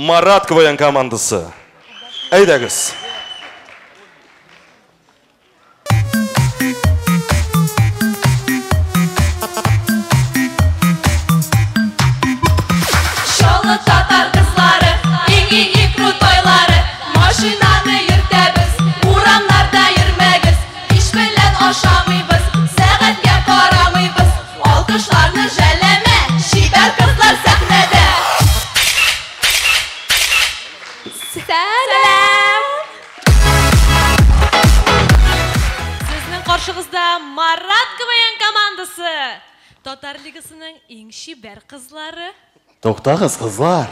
Марат КВН командасы. Әйдәгез. Шаллы татар кызлары, иң-иң-иң крутойлары, машинаны йөртәбез, урамнарда йөрмәгез, иш белән ашамыйбыз, сәгатькә карамыйбыз, алкышларны жәлләмә, чибәр кызлар сәхнәдә. Сәлам! Сезнең каршыгызда Марат КВН командасы. Татар лигасының иң чибәр кызлары. Туктагыз, кызлар.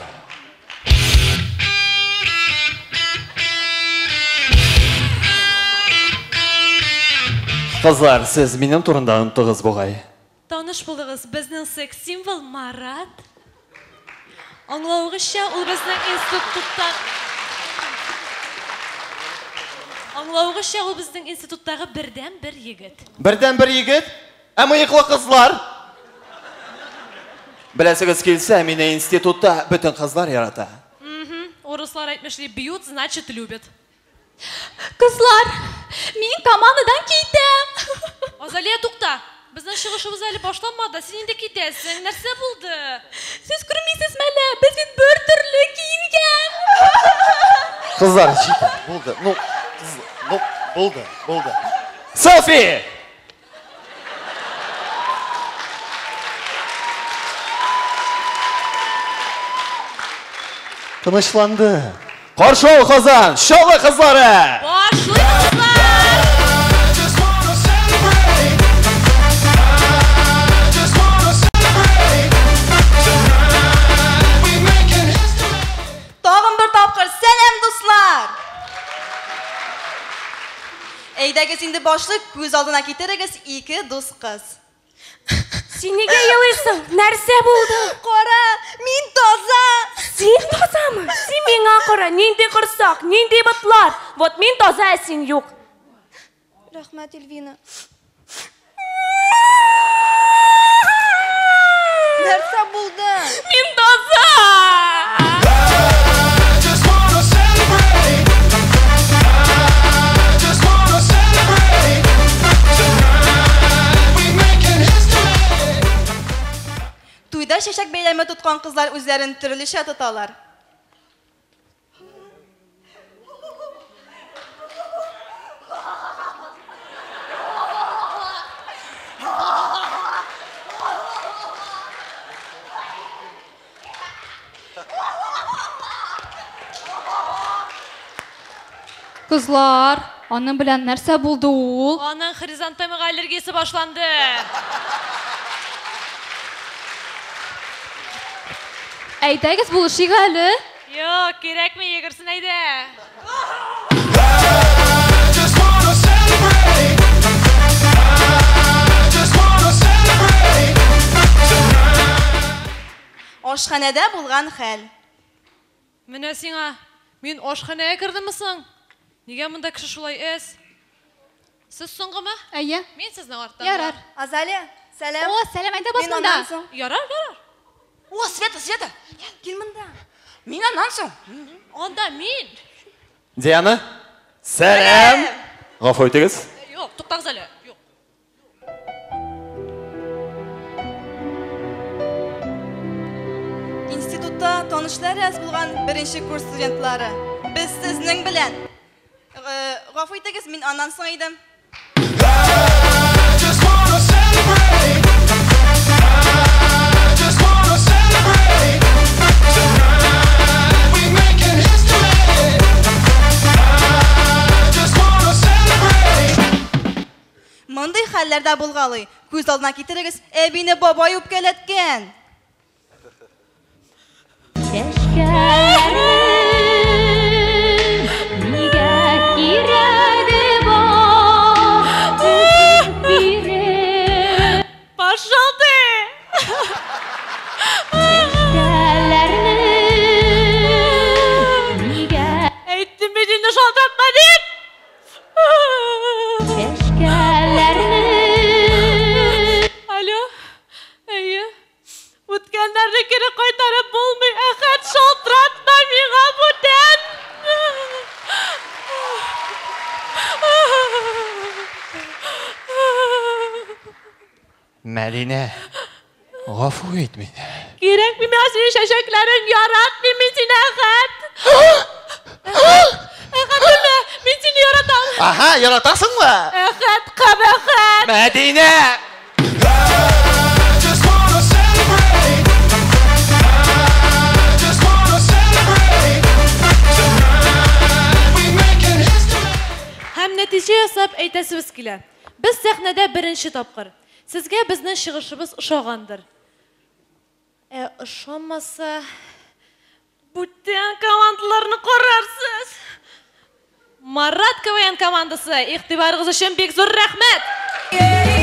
Кызлар, сез минем турында оныттыгыз бугай. Таныш булыгыз, безнең секс-символ Марат. Аңлавыгызча, ул безнең институтта Аңлавыгызча, ул безнең институттагы бердән-бер егет. Бердән-бер егет? Ә мыеклы кызлар? Беләсегез килсә, мине институтта бөтен кызлар ярата. Урыслар әйтмешли, бьют, значит, любят. Кызлар, мин командадан китәм. Азалия, тукта. Безнең чыгышыбыз әле башланмады, син инде китәсең. Нәрсә булды? Сез күрмисезме әллә? Без бит бер төрле киенгән. Кызлар, җитә, булды. Ну, кыз, ну, булды, булды. Селфи! Тынычланды. Каршы ал, Казан, Чаллы кызлары! Башлыйк, кызлар! Тагын бер тапкыр сәлам, дуслар! Әйдәгез инде башлык, күз алдына китерегез ике дус кыз. Син нигә елыйсың? Нәрсә булды? Кара, мин таза! Син тазамы? Син миңа кара, нинди корсак, нинди ботлар. Вот мин таза, ә син юк. Рәхмәт, Эльвина. Нәрсә булды? Мин таза! Туйда чәчәк бәйләме тоткан кызлар үзләрен төрлечә тоталар. Кызлар, аның белән нәрсә булды ул? Аның хризантемага аллергиясе башланды. Әйдәгез, булышыйк әле. Юк, кирәкми, йөгерсен әйдә. Ашханәдә булган хәл. Менә сиңа, мин ашханәгә кердемме соң? Нигә монда кеше шулай әз? Сез соңгымы? Әйе. Мин сезнең арттан. Ярар. Азалия, сәлам. О, сәлам, әйдә бас Мин монда. аннан соң. Ярар, ярар. О, Света, Света, Кил монда. мин аннан соң. Анда мин. Диана, сәлам! Гафу итегез. Юк, туктагыз әле. Юк. Институтта танышлар әз булган беренче курс студентлары. Без сезнең белән. Гафу итегез, мин аннан соң идем. Мондый хәлләрдә булгалый. Күз алдына китерегез, әбине бабай үпкәләткән. Нигә кирәге бар биреп Пошел ты! Нигә Әйттем бит инде шалтыратма дип! Алло, әйе. Үткәннәрне кире кайтарып булмый, Әхәт, шалтыратма миңа! Мәдинә, гафу ит мине. Кирәкми миңа синең чәчәкләрең, яратмыйм мин сине, Әхәт. Әхәт, үлмә, мин сине яратам. Аһа, яратасыңмы? Әхәт, кабахәт. Мәдинә! Һәм нәтиҗә ясап әйтәсебез килә. Без сәхнәдә беренче тапкыр. Сезгә безнең чыгышыбыз ошагандыр. Ә ошамаса, бүтән командаларны карарсыз. Марат КВН командасы, игътибарыгыз өчен бик зур рәхмәт!